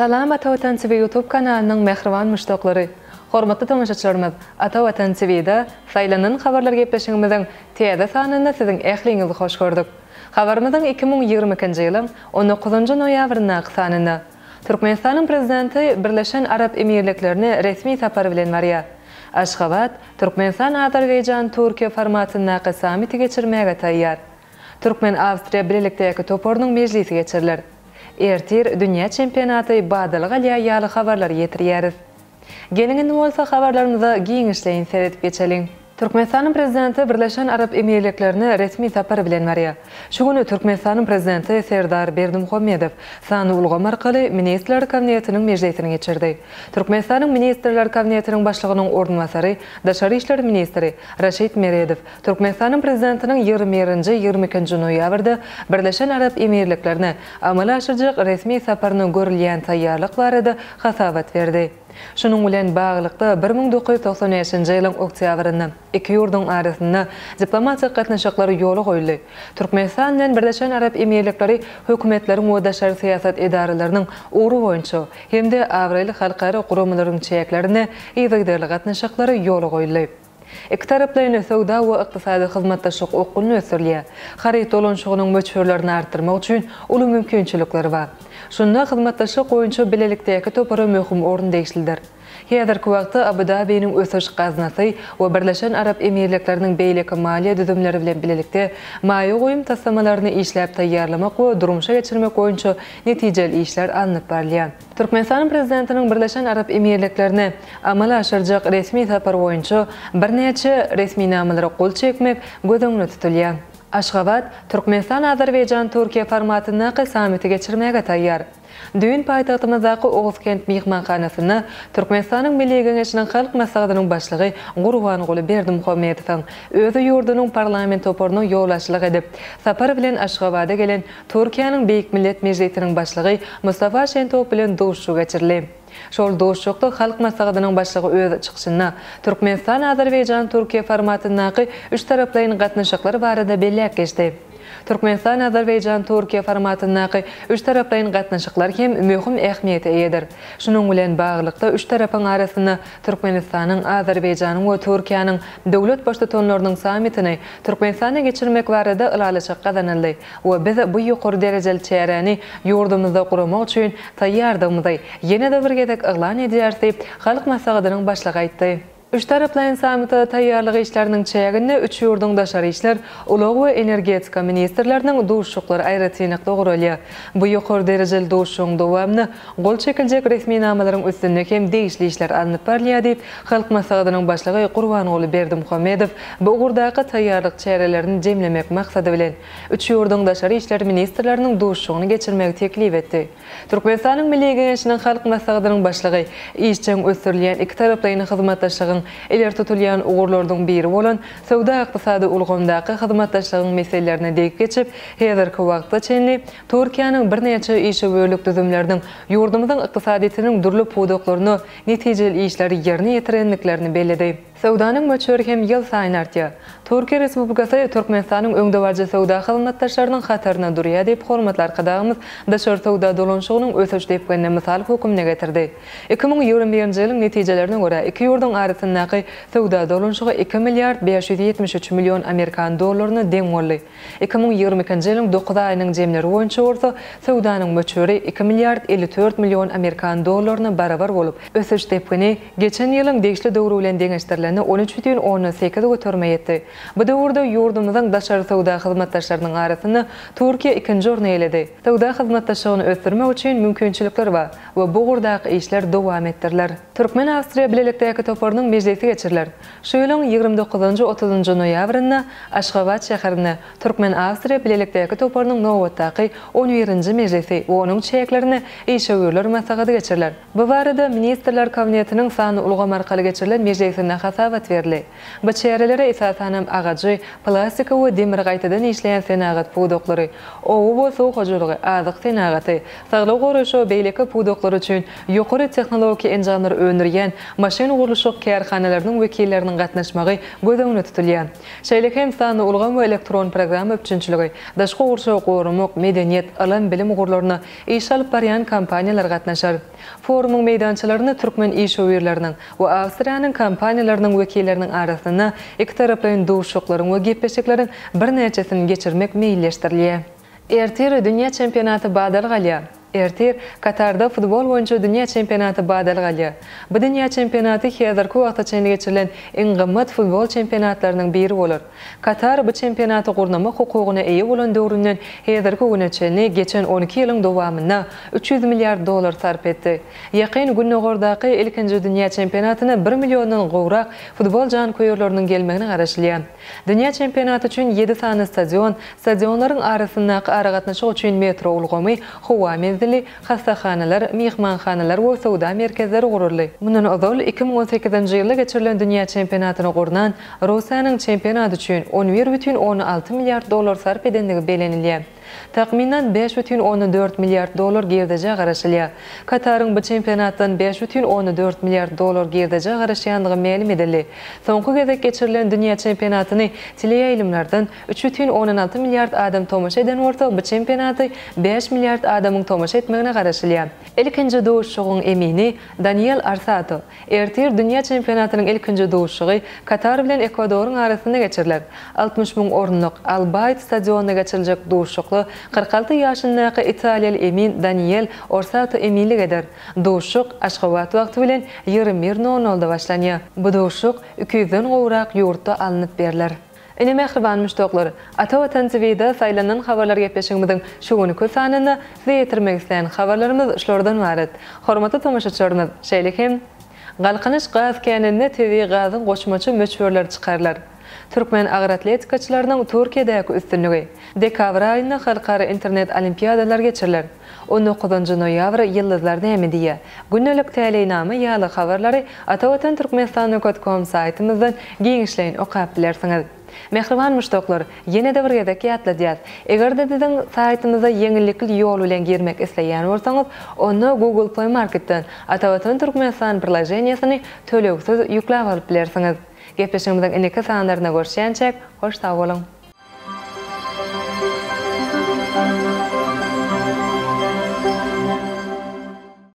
Salam Ata Watan TV YouTube kanalynyň mähriban muşdaklary! Hormatly tomaşaçylarymyz, Ata Watan TV-da Saýlanan habarlar gepleşigimiziň täze sanynda siziň ähliňizi hoş gördük. Habarymyzyň 2022-nji ýylyň on dokuzynjy noýabryndaky sanynda Türkmenistanyň Prezidenti Birleşen Arap Emirliklerine resmi sapar bilen barýar. Aşgabat, Türkmenistan-Azerbaýjan-Türkiýe formatyndaky sammiti geçirmäge taýýar. Türkmen-awstriýa bilelikdäki toparynyň mejlisi geçiriler. Ertir dünýä çempionaty badalga alýar ýaly habarlary ýetirýäris. Geliň indi bolsa habarlarymyza giňişleýin seredip geçeliň. Türkmenistanyň Prezidenti Birleşen Arap Emirliklerine resmi sapar bilen barýar. Şu gün Türkmenistanyň Prezidenti Serdar Berdimuhamedow sanly ulgam arkaly Ministrler Kabinetiniň mejlisini geçirdi. Türkmenistanyň Ministrler Kabinetiniň Başlygynyň orunbasary, daşary işler ministri Raşid Meredow Türkmenistanyň Prezidentiniň 21-nji, 22-nji noýabrda Birleşen Arap Emirliklerine amala aşyrjak resmi saparyna görülýän taýýarlyk barada hasabat berdi. Şunuň bilen baglylykda, 1995-nji ýylyň oktýabrynda iki ýurduň arasynda diplomatik gatnaşyklar ýola goýuldy. Türkmenistan bilen Birleşen Arap Emirlikleri hökümetleriň we daşary syýasat edaralarynyň ugry boýunça hem-de abraýly halkara guramalaryň çäklerinde yzygiderli gatnaşyklary ýola goýuldy. Ikitaraplaýyn söwda we ykdysady hyzmatdaşlyk okgunly ösdürilýär. Haryt dolanyşygynyň möçberlerini artdyrmak üçin uly mümkinçilikler bar. Şunda hyzmatdaşlyk boýunça bilelikdäki topara möhüm orun degişlidir. Häzirki wagtda Abu-Dabiniň Ösüş gaznasy we Birleşen Arap Emirlikleriniň beýleki maliýe düzümleri bilen bilelikde maýa goýum taslamalaryny işläp taýýarlamak we durmuşa geçirmek boýunça netijeli işler alnyp barylýar. Türkmenistanyň Prezidentiniň Birleşen Arap Emirliklerine amala aşyrjak resmi sapary boýunça birnäçe resminamalara gol çekmek göz öňünde tutulýar. Aşgabat, Türkmenistan-Azerbaýjan-Türkiýe formatyndaky sammiti geçirmäge taýýar. Düýn paýtagtymyzdaky Oguzkent myhmanhanasynda Türkmenistanyň Milli Geňeşiniň Halk Maslahatynyň Başlygy Gurbanguly Berdimuhamedowyň öz ýurdunyň parlament toparyna ýolbaşçylyk edip, sapar bilen Aşgabada gelen Türkiýäniň Beýik Millet Mejlisiniň Başlygy Mustafa Şentop bilen duşuşyk geçirildi. Şol duşuşykda Halk Maslahatynyň Başlygy öz çykyşynda Türkmenistan-Azerbaýjan-Türkiýe formatyndaky üçtaraplaýyn gatnaşyklar barada belläp geçdi. Türkmenistan-Azerbaýjan-Türkiýe formatyndaky üçtaraplaýyn gatnaşyklar hem möhüm ähmiýete eýedir. Şunuň bilen baglylykda, üç tarapyň arasynda Türkmenistanyň, Azerbaýjanyň we Türkiýäniň döwlet Baştutanlarynyň sammitini Türkmenistanda geçirmek barada ylalaşyk gazanyldy we biz bu ýokary derejeli çäräni ýurdumyzda guramak üçin taýýardygymyzy ýene-de bir gezek yglan edýäris diýip, Halk Maslahatynyň Başlygy aýtdy. Üçtaraplaýyn sammite taýýarlyk işleriniň çäginde üç ýurduň daşary işler, ulag we energetika ministrleriniň duşuşyklary aýratynlykda guralýar. Bu ýokary derejeli duşuşygyň dowamynda gol çekiljek resminamalaryň üstünde hem degişli işler alnyp barylýar diýip, Halk Maslahatynyň Başlygy Gurbanguly Berdimuhamedow bu ugurdaky taýýarlyk çärelerini jemlemek maksady bilen, üç ýurduň daşary işler ministrleriniň duşuşygyny geçirmegi teklip etdi. Türkmenistanyň Milli Geňeşiniň Halk Maslahatynyň Başlygy işjeň ösdürilýän ikitaraplaýyn hyzmatdaşlygyň ileri tutulýan ugurlarynyň biri bolan söwda-ykdysady ulgamdaky hyzmatdaşlygyň meselelerine degip geçip, häzirki wagtda çenli Türkiýäniň birnäçe işewürlik düzümleriniň ýurdumyzyň ykdysadyýetiniň dürli pudaklarynda netijeli işleri ýerine ýetirendiklerini belledi. Söwdanyň möçberi hem ýylsaýyn artýar. Türkiýe Respublikasy Türkmenistanyň öňdebaryjy söwda hyzmatdaşlarynyň hatarynda durýar diýip, hormatly Arkadagymyz daşary söwda dolanyşygynyň ösüş depginini mysal höküminde getirdi. 2021-nji ýylyň netijelerine görä, iki ýurduň arasyndaky söwda dolanyşygy iki milliard 573 million amerikan dollaryna deň boldy. 2022-nji ýylyň dokuz aýynyň jemleri boýunça bolsa, söwdanyň möçberi iki milliard 54 million amerikan dollaryna barabar bolup, ösüş depgini geçen ýylyň degişli döwri bilen deňeşdirilende 13,8 göterime ýetdi. Bu döwürde ýurdumyzyň daşary söwda hyzmatdaşlarynyň arasynda Türkiýe ikinji orny eýeledi. Söwda hyzmatdaşlygyny ösdürmek üçin mümkinçilikler bar we bu ugurdaky işler dowam etdiriler. Türkmen-awstriýa bilelikdäki toparynyň mejlisi geçiriler. Şu ýylyň ýigrimi dokuzynjy, otuzynjy noýabrynda Aşgabat şäherinde Türkmen-awstriýa bilelikdäki toparynyň nobatdaky on birinji mejlisi we onuň çäklerinde işewürler maslahaty geçiriler. Bu barada Ministrler Kabinetiniň sanly ulgam arkaly geçirilen mejlisinde hasabat berildi. Bu çärelere esasanam. agajy, plastika we demiri gaýtadan işleýän senagat pudaklary, oba we suw hojalygy, azyk senagaty, saglygy goraýyş we beýleki pudaklary üçin ýokary tehnologiki enjamlary öndürýän maşyn gurluşyk kärhanalarynyň wekilleriniň gatnaşmagy göz öňünde tutulýar. Şeýle hem sanly ulgam we elektron programma üpjünçiligi, daşky gurşawy goramak, medeniýet, ylym-bilim ugurlarynda iş alyp barýan kompaniýalar gatnaşar. Forumyň meýdançalarynda türkmen işewürleriniň we Awstriýanyň kompaniýalarynyň wekilleriniň arasynda ikitaraplaýyn duşuşyklaryň we gepleşikleriň birnäçesini geçirmek meýilleşdirilýär. Ertir dünýä çempionaty badalga alýar. Ertir Katarda futbol boýunça dünýä çempionaty badalga alýar. Bu dünýä çempionaty häzirki wagta çenli geçirilen iň gymmat futbol çempionatlarynyň biri bolar. Katar bu çempionaty gurnamak hukugyna eýe bolan döwründen häzirki güne çenli geçen 12 ýylyň dowamynda 300 milliard dollar sarp etdi. Ýakyn Gündogardaky ilkinji dünýä çempionatyna bir milliondan gowrak futbol janköýerleriniň gelmegine garaşylýar. Dünýä çempionaty üçin ýedi sany stadion, stadionlaryň arasyndaky aragatnaşyk üçin metro ulgamy, howa menzili, hassahanalar, myhmanhanalar we söwda merkezleri guruldy. Mundan ozal, 2018-nji ýylda geçirilen dünýä çempionatyny gurnan Russiýanyň çempionat üçin 11,6 milliard dollar sarp edendigi bellenilýär. Takmynan 5,4 milliard dollar girdejä garaşylýar. Kataryň bu çempionatdan 5,4 milliard dollar girdejä garaşýandygy mälim edildi. Soňky gezek geçirilen dünýä çempionatyny teleýaýlymlardan 3,6 milliard adam tomaşa eden bolsa, bu çempionaty 5 milliard adamyň tomaşa etmegine garaşylýar. Ilkinji duşuşygyň emini Daniel Orsato. Ertir dünýä çempionatynyň ilkinji duşuşygy Katar bilen Ekwadoryň arasynda geçiriler. 60 müň orunlyk Al Baýt stadionynda geçiriljek duşuşykda 46 ýaşyndaky italiýaly emin Daniel Orsato eminlik eder. Duşuşyk Aşgabat wagty bilen 21 nol nolda başlanýar. Bu duşuşyk 200-den gowrak ýurtda alnyp berler. Ine mähriban muşdaklar, Ata Watan TVda saýlanan habarlar gepleşigimiziň şu günki sanynda size ýetirmek islän habarlarymyz şulardan ybarat. Hormatly tomaşaçylarymyz, şeýle hem Galkynyş gaz käninde tebigy gazyň goşmaça möçberleri çykarylar. Türkmen agyr atletikaçylarynyň Türkiýedäki üstünligi. Dekabr aýynda halkara internet olimpiadalary geçiriler. On dokuzynjy noýabr Ýyldyzlar näme diýýär? Gündelik täleýnama ýaly habarlary Atavatan Türkmenistan nokat kom saýtymyzdan giňişleýin okap bilersiňiz. Mähriban muşdaklar, ýene-de bir gezek ýatladýas, eger-de biziň saýtymyza ýeňillikli ýol bilen girmek isleýän bolsaňyz, onda Google Play Marketden Atavatan Türkmenistan priloženiýesini tölegsiz ýükläp alyp bilersiňiz. Gepleşigimiziň indiki sanlarynda görüşýänçäk, hoş sag boluň!